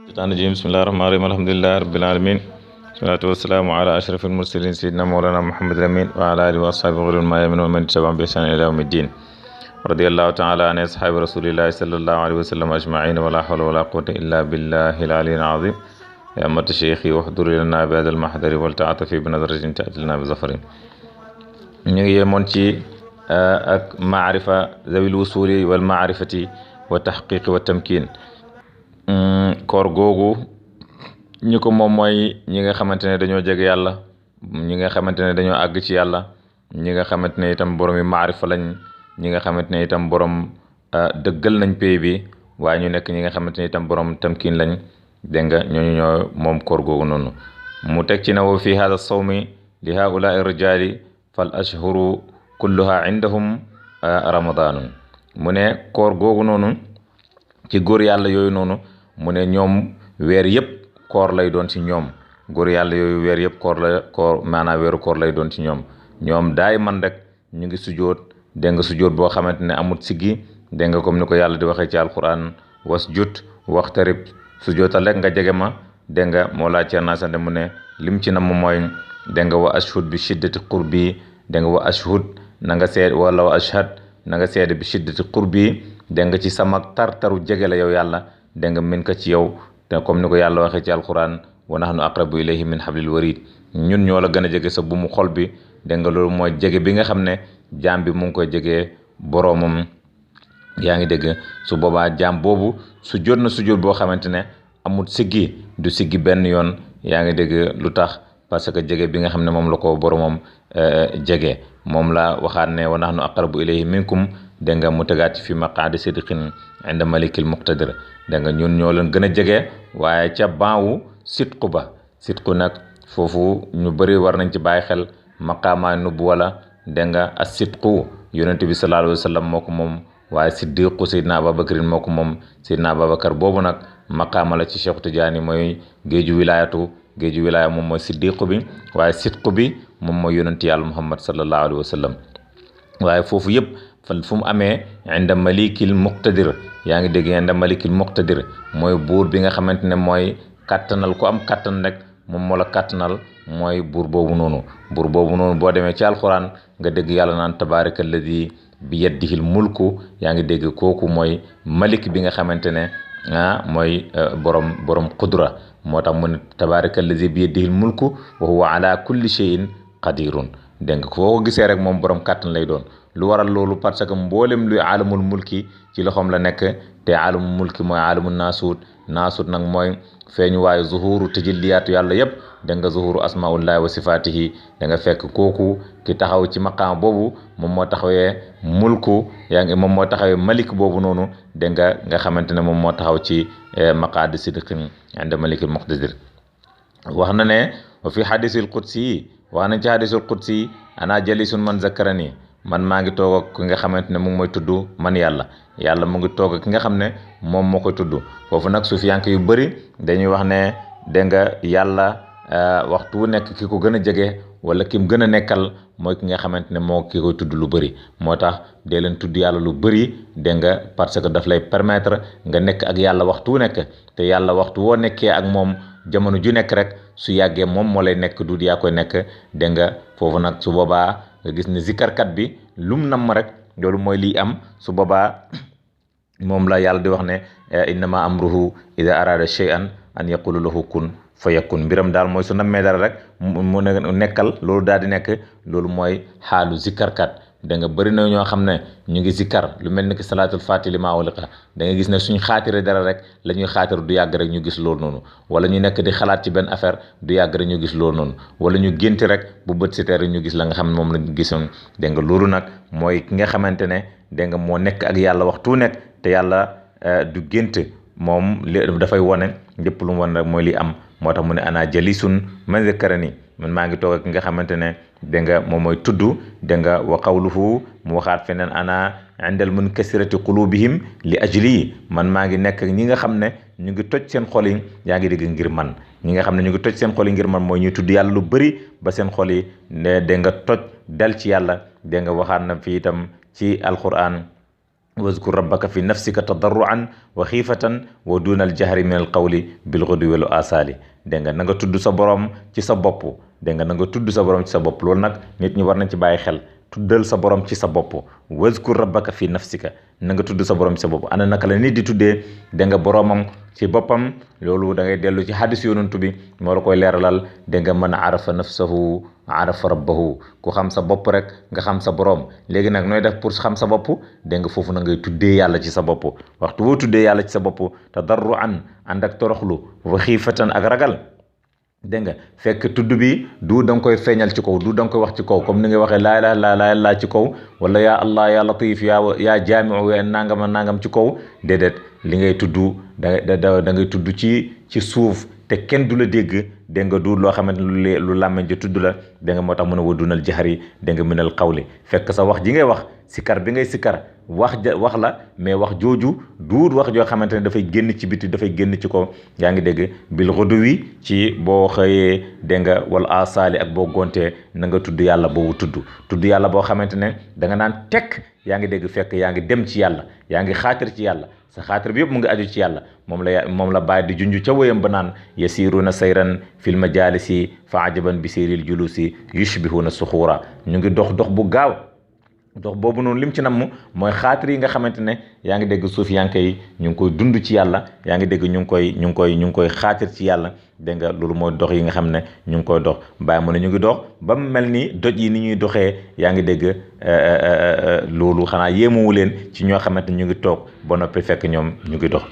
الشيطان الرجيم بسم الله الرحمن الرحيم الحمد لله رب العالمين والصلاة والسلام على أشرف المرسلين سيدنا مولانا محمد الأمين وعلى آله وأصحابه غير الميامين ومن تبعهم بإحسان إلى يوم الدين رضي الله تعالى عن أصحاب رسول الله صلى الله عليه وسلم أجمعين ولا حول ولا قوة إلا بالله العلي العظيم يا أمة شيخي واحضر لنا بهذا المحضر والتعاطف بنظرة تأتي لنا بظفر ñu ngi yemoon ci ak maarifa zawil wusuli wal maarifati wa tahqiqi wa tamkin koor googu ñi ko moom mooy ñi nga xamante ne dañoo jege yàlla ñi nga xamante ne dañoo àgg ci yàlla ñi nga xamante ne itam borom yi maarifa lañ ñi nga xamante ne itam borom dëggal nañ pay bi waaye ñu nekk ñi nga xamante ne itam borom tamkin lañ dégg nga ñooñu ñoo moom koor googu noonu mu teg ci na wa fi hada sawmi li haulai rijali fal ashhuru kulluha indahum ramadanun mu ne koor googu noonu ci góor yàlla yooyu noonu mu ne ñoom weer yëpp koor lay doon ci ñoom góor yàlla yooyu weer yëpp koor maanaam weeru koor lay doon ci ñoom daay man rek ñu ngi sujoot dégg nga sujoot boo xamante ne amut siggi dégg nga comme ni ko yàlla di waxee ci alquran wasjud waxtarib sujootal rek nga jege ma dégg nga moo laa ceer naa sante mu ne lim ci na moom mooy dégg nga wa ashhud bi shiddati qurbi dégg nga wa ashhud na nga seed wala wa ashhad na nga seede bi shiddati qurbi dégg nga ci sama tartaru jege la yow yàlla dégg nga min ko ci yow te comme ni ko yàlla waxee ci alquran wa nahnu aqrabu ilayhi min hablil warid ñun ñoo la gën a jege sa bu mu xol bi dégg nga loolu mooy jege bi nga xam ne jaam bi mu ngi koy jegee boroomam yaa ngi dégg su boobaa jaam boobu su jot na su jot boo xamante ne amul siggi du siggi benn yoon yaa ngi dégg lu tax parce que jege bi nga xam ne moom la ko boromam jege moom la waxaat ne wa nahnu aqrabu ilayhi minkum dégg nga mu tegaat ci fi maqaadi sidqin inda malikil muqtadir dégg nga ñun ñoo leen gën a jege waaye ca baawu sidqu ba sidqu nag foofu ñu bëri war nañ ci bàyyi xel maqaama nubu wala dégg nga as sidqu yonent bi sallallahu alayhi wa sallam moo ko moom waaye siddiqu Seydina Ababakarin moo ko moom Seydina Ababakar boobu nag maqaama la ci Cheikh Tidiane mooy géeju wilaaya moom mooy siddiqu bi waaye sidqu bi moom mooy yonent yàlla Muhammad sallallahu alayhi wa sallam waaye foofu yëpp fu mu amee inda malikil muqtadir yaa ngi dégg inda malikil muqtadir mooy buur bi nga xamante ne mooy kattanal ku am kattan rek moom moo la kattanal mooy buur boobu noonu boo demee ci alquran nga dégg yàlla naan tabaraka alladi bi yaddihil mulku yaa ngi dégg kooku mooy malik bi nga xamante ne mooy borom qudra moo tax mu ne tabaraka alladi bi yaddihil mulku wa huwa ala kulli shay'in qadirun dégg nga foo ko gisee rek moom borom kàttan lay doon lu waral loolu parce que mboolem luy aalamul mulki ci loxoom la nekk te aalamul mulki mooy aalamul naasut nag mooy feeñu waayu zuhuru tajalliyaatu yàlla yëpp dégg nga zuhuru asmaullahi wa sifaatihi da nga fekk kooku ki taxaw ci maqaam boobu moom moo taxawee mulku moom moo taxawee malik boobu noonu dégg nga xamante ne moom moo taxaw ci maqaadi sidqin inda malikil muqtadir wax na ne wa fi hadisil qudsi wax nañ ci hadisul qudsi ana jalisun man zakkarani man maa ngi toog ak ki nga xamante ne mu ngi mooy tudd man yàlla mu ngi toog ak ki nga xam ne moom moo koy tudd foofu nag sufiyanke yu bëri dañuy wax ne dégg nga yàlla waxtu wu nekk ki ko gën a jege wala ki mu gën a nekkal mooy ki nga xamante ne moo ki koy tudd lu bëri moo tax dee leen tudd yàlla lu bëri dégg nga parce que daf lay permettre nga nekk ak yàlla waxtu wu nekk te yàlla waxtu woo nekkee ak moom jamono ju nekk rek su yàggee moom moo lay nekk du yaa koy nekk dégg nga foofu nag su boobaa nga gis ne zikarkat bi lum namm rek loolu mooy liy am su boobaa moom la yàlla di wax ne innama amruhu ida arada shay'an an yaqulu lahu kun fayakun mbiram daal mooy su nammee dara rek mu nekkal loolu daal di nekk loolu mooy xaalu zikarkat da nga bëri na ñoo xam ne ñu ngi zikkar lu mel ni ki salaatul faati li maa ughliqa da nga gis ne suñ xaatire dara rek la ñuy xaatir du yàgg rek ñu gis loolu noonu wala ñu nekk di xalaat ci benn affaire du yàgg rek ñu gis loolu noonu wala ñu génti rek bu bët si teer ñu gis la nga xam ne moom la gisoon dégg nga loolu nag mooy ki nga xamante ne dégg nga moo nekk ak yàlla waxtu nekk te yàlla du gént moom dafay wone lépp lu mu wane rek mooy li am moo tax mu ne ana jalisun man zakkarani man maa ngi toog ak ki nga xamante ne dégg nga moom mooy tudd dégg nga wa qawluhu mu waxaat feneen ana indal munkasirati qulubihim li ajli man maa ngi nekk ñi nga xam ne ñu ngi toj seen xol yi yaa ngi dégg ngir man ñi nga xam ne ñu ngi toj seen xol yi ngir man mooy ñuy tudd yàlla lu bëri ba seen xol yi dégg nga toj dal ci yàlla dégg nga waxaat na fi itam ci alquran wazkur rabbaka fi nafsika tadarruan wa xiifatan wa duna al jahri min al qawli bil ghudwi wal asali dégg nga na nga tudd sa borom ci sa bopp dégg nga na nga tudd sa borom ci sa bopp loolu nag nit ñi war nañ ci bàyyi xel tuddal sa borom ci sa bopp wazkur rabbaka fi nafsika na nga tudd sa borom ci sa bopp ana naka la nit di tuddee dégg nga boromam ci boppam loolu da ngay dellu ci hadis yonantu bi moo la koy leeralal dégg nga man arafa nafsahu arafa rabbahu ku xam sa bopp rek nga xam sa borom léegi nag nooy def pour xam sa bopp dégg nga foofu na ngay tuddee yàlla ci sa bopp waxtu boo tuddee yàlla ci sa bopp tadarruan ànd ak toroxlu wa xiifatan ak ragal dégg nga fekk tudd bi du da nga koy feeñal ci kaw du da nga koy wax ci kaw comme ni nga waxee laa ilaaha illallaah ci kaw wala yaa allah yaa latif yaa jaamiu yaa nangam ci kaw déedéet li ngay tudd da ngay tudd ci suuf te kenn du la dégg dégg nga du loo xamante ne lu làmmeñ ji tudd la dégg nga moo tax mën a wadunal jaxari dégg nga minal qawli fekk sa wax ji ngay wax sikar bi ngay sikar wax la mais wax jooju duut wax joo xamante ne dafay génn ci biti dafay génn ci kaw yaa ngi dégg bil xuduwi ci boo xëyee dégg nga wala asaali ak boo gontee na nga tudd yàlla boobu tudd yàlla boo xamante ne da nga naan tekk yaa ngi dégg fekk yaa ngi dem ci yàlla yaa ngi xaatir ci yàlla sa xaatir bi yëpp mu ngi aju ci yàlla moom la bàyyi di junj ca wéyam ba naan yasiruna sayran fil majalisi fa ajaban bi seyril julusi yushbihuna suxuura ñu ngi dox bu gaaw dox boobu noonu lim ci namm mooy xaatir yi nga xamante ne yaa ngi dégg suuf yaa ngi koy ñu ngi koy dund ci yàlla yaa ngi dégg ñu ngi koy xaatir ci yàlla dégg nga loolu mooy dox yi nga xam ne ñu ngi koy dox bàyyi mu ne ñu ngi dox ba mu mel ni doj yi ni ñuy doxee yaa ngi dégg loolu xanaa yéemuwu leen ci ñoo xamante ne ñu ngi toog ba noppi fekk ñoom ñu ngi dox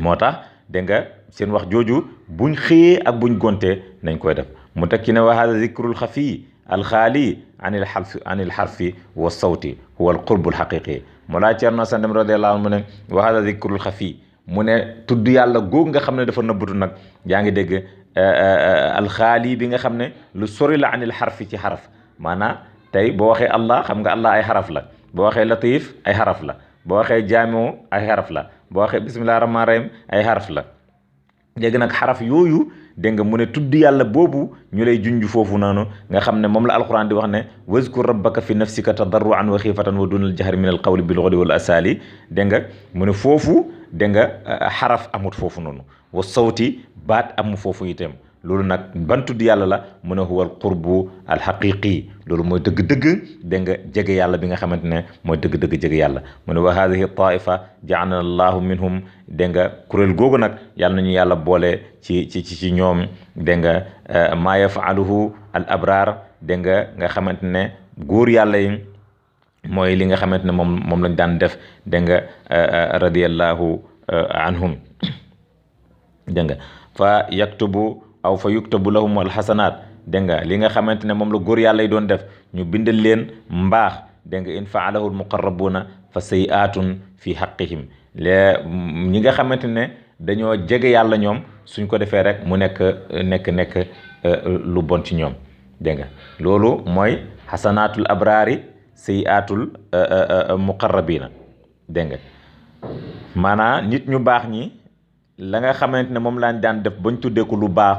moo tax dégg nga seen wax jooju buñ xëyee ak buñ gontee nañ koy def mu teg ci ne wa hada zikrul xafi alxaali anil xarfi wa sawti huwa alqurbul xaqiqi Mawlaa Ceerno Sandem radiyallaahu anhu mu ne wa hada zikrul xafi mu ne tudd yàlla googu nga xam ne dafa nëbbatu nag yaa ngi dégg alxaali bi nga xam ne lu sori la anil xarfi ci xaraf maanaam tey boo waxee allah xam nga allah ay xaraf la boo waxee latif ay xaraf la boo waxee jaamiu ay xaraf la boo waxee bismillahi rahmaani rahim ay xaraf la léegi nag xaraf yooyu dégg nga mu ne tudd yàlla boobu ñu lay junj foofu noonu nga xam ne moom la alquran di wax ne wazkur rabbaka fi nafsika tadarruan wa xiifatan wa dunal jahri min al qawli bil ghudwi wal asali dégg nga mu ne foofu dégg nga xaraf amut foofu noonu wa sawti baat amu foofu itam loolu nag ban tudd yàlla la mu ne huwa al qurbu al haqiqi loolu mooy dëgg-dëgg dégg nga jege yàlla bi nga xamante ne mooy dëgg-dëgg jege yàlla mu ne wa hadihi taifa ja'alana allahu minhum dégg nga kuréel googu nag yàlla nañu yàlla boole ci ñoom dégg nga maa yafaluhu al abrar dégg nga xamante ne góor yàlla yi mooy li nga xamante ne moom lañ daan def dégg nga radiyallahu anhum dégg nga fa yaktubu aw fa yuktabu lahum alxasanaat dégg nga li nga xamante ne moom la góor yàlla yi doon def ñu bindal leen mbaax dégg nga in faalahu almuqarrabuuna fa sayiatun fi xaqihim ñi nga xamante ne dañoo jege yàlla ñoom suñ ko defee rek mu nekk lu bon ci ñoom dégg nga loolu mooy xasanaatul abraari sayiatul muqarrabina dégg nga maanaam nit ñu baax ñi la nga xamante ne moom lañ daan def bañ tuddee ko lu baax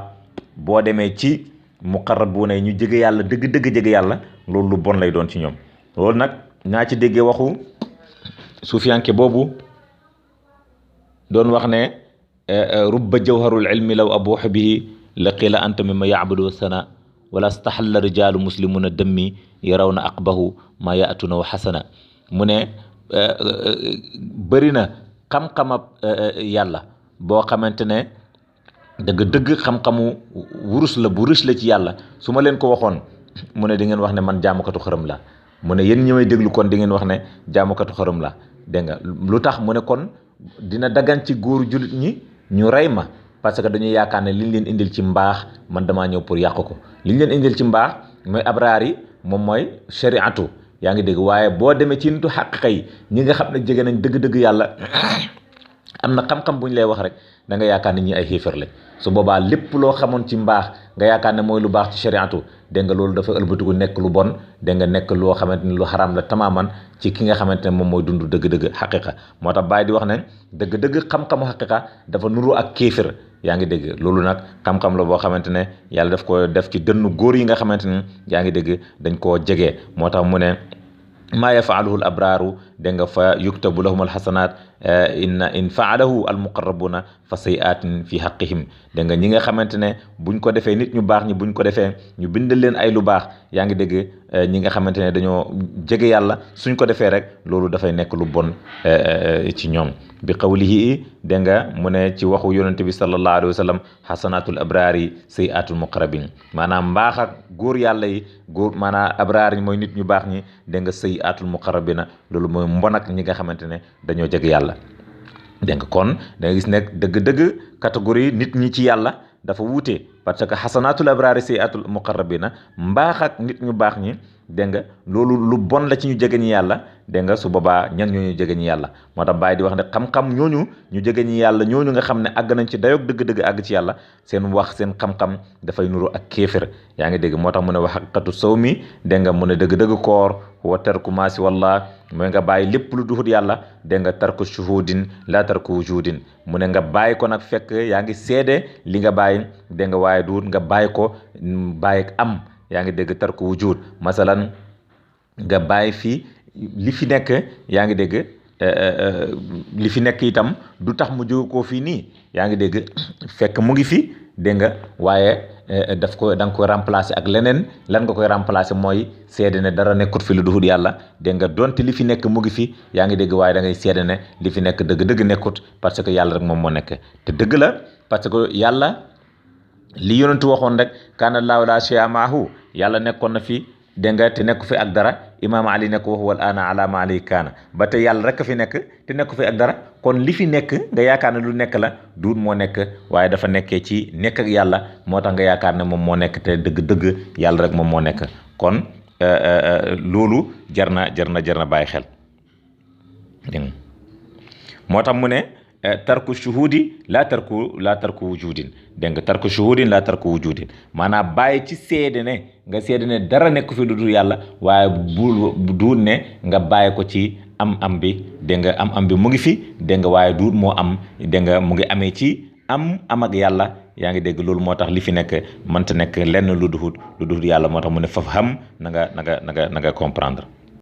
boo demee ci muqarrabuuna yi ñu jege yàlla dëgg-dëgg jege yàlla loolu lu bon lay doon ci ñoom loolu nag ñaa ci déggee waxu suufiyanke boobu doon wax ne rubba jawharul ilmi law abuuxa bihi la qila anta mimma yacbudu sana wala staxalla rijaalu muslimuna dammi yaraw na aqbahu ma yaatuna wa xasana mu ne bëri na xam-xamab yàlla boo xamante ne dëgg-dëgg xam-xamu wurus la bu riche la ci yàlla su ma leen ko waxoon mu ne di ngeen wax ne man jaamukatu xërëm la mu ne yéen ñi may déglu kon di ngeen wax ne jaamukatu xërëm la dégg nga lu tax mu ne kon dina dagan ci góoru jullit ñi ñu rey ma parce que dañuy yaakaar ne liñ leen indil ci mbaax man damaa ñëw pour yàq ko liñ leen indil ci mbaax mooy abraar yi moom mooy shariatu yaa ngi dégg waaye boo demee ci nitu xaqiqa yi ñi nga xam ne jege nañ dëgg-dëgg yàlla am na xam-xam bu ñu lay wax rek da nga yaakaar ne ñi ay xiifar lañ su boobaa lépp loo xamoon ci mbaax nga yaakaar ne mooy lu baax ci shariatu dégg nga loolu dafa ëlbatiku nekk lu bon dégg nga nekk loo xamante ni lu xaraam la tamaaman ci ki nga xamante ne moom mooy dund dëgg-dëgg xaqiqa moo tax Baay di wax ne dëgg-dëgg xam-xamu xaqiqa dafa nuru ak kéefër yaa ngi dégg loolu nag xam-xam la boo xamante ne yàlla daf ko def ci dënnu góor yi nga xamante ne yaa ngi dégg dañ koo jege moo tax mu ne maa yafaaluhu al abraaru dégg nga fa yuktabu lahum alxasanaat in faalahu almuqarrabuna fa sayiatin fi xaqihim dégg nga ñi nga xamante ne buñ ko defee nit ñu baax ñi buñ ko defee ñu bindal leen ay lu baax yaa ngi dégg ñi nga xamante ne dañoo jege yàlla suñ ko defee rek loolu dafay nekk lu bon ci ñoom bi qawlihi dégg nga mu ne ci waxu yonente bi sallallahu alayhi wa sallam xasanaatul abraari sayiatul muqarrabin maanaam mbaax ak góor yàlla yi góor maanaam abraar yi mooy nit ñu baax ñi dégg nga sayiatul muqarrabina loolu mooy mbon ak ñi nga xamante ne dañoo jege yàlla dégg nga kon da nga gis nekk dëgg-dëgg catégorie nit ñi ci yàlla dafa wuute parce que xasanaatul abraari sayiatul muqarrabina mbaax ak nit ñu baax ñi dégg nga loolu lu bon la ci ñu jege ñi yàlla dégg nga su boobaa ñan ñooñu jege ñi yàlla moo tax Baay di wax ne xam-xam ñooñu ñu jege ñi yàlla ñooñu nga xam ne àgg nañ ci dayoog dëgg-dëgg àgg ci yàlla seen wax seen xam-xam dafay nuru ak kéefër yaa ngi dégg moo tax mu ne wax xaqatu saw mi dégg nga mu ne dëgg-dëgg koor wa tarku maasi wallah mooy nga bàyyi lépp lu duhut yàlla dégg nga tarku shuhudin la tarku wujudin mu ne nga bàyyi ko nag fekk yaa ngi seede li nga bàyyi dégg nga waaye duhut nga bàyyi ko bàyyi am yaa ngi dégg tarku wujud masalan nga bàyyi fii li fi nekk yaa ngi dégg li fi nekk itam du tax mu jóge koo fii nii yaa ngi dégg fekk mu ngi fi dégg nga waaye daf ko da nga koy remplacer ak leneen lan nga koy remplacer mooy seede ne dara nekkut fi lu duhut yàlla dégg nga donte li fi nekk mu ngi fi yaa ngi dégg waaye da ngay seede ne li fi nekk dëgg-dëgg nekkut parce que yàlla rek moom moo nekk te dëgg la parce que yàlla li yonentu waxoon rek kaana laahu laa shay'a maahu yàlla nekkoon na fi dégg nga te nekk fi ak dara imaam Ali nekk wax wal ana ala ma alayhi kaana ba te yàlla rek fi nekk te nekk fi ak dara kon li fi nekk nga yaakaar ne lu nekk la duut moo nekk waaye dafa nekkee ci nekk ak yàlla moo tax nga yaakaar ne moom moo nekk te dëgg-dëgg yàlla rek moom moo nekk kon loolu jar na bàyyi xel dégg moo tax mu ne tarku shuhudi la tarku wujudin dégg nga tarku shuhudin la tarku wujudin maanaam bàyyi ci seede ne nga seede ne dara nekk fi lu dul yàlla waaye bu duut ne nga bàyyi ko ci am bi dégg nga am bi mu ngi fi dégg nga waaye duut moo am dégg nga mu ngi amee ci am ak yàlla yaa ngi dégg loolu moo tax li fi nekk mënta nekk lenn lu duhut yàlla moo tax mu ne faf xam na nga comprendre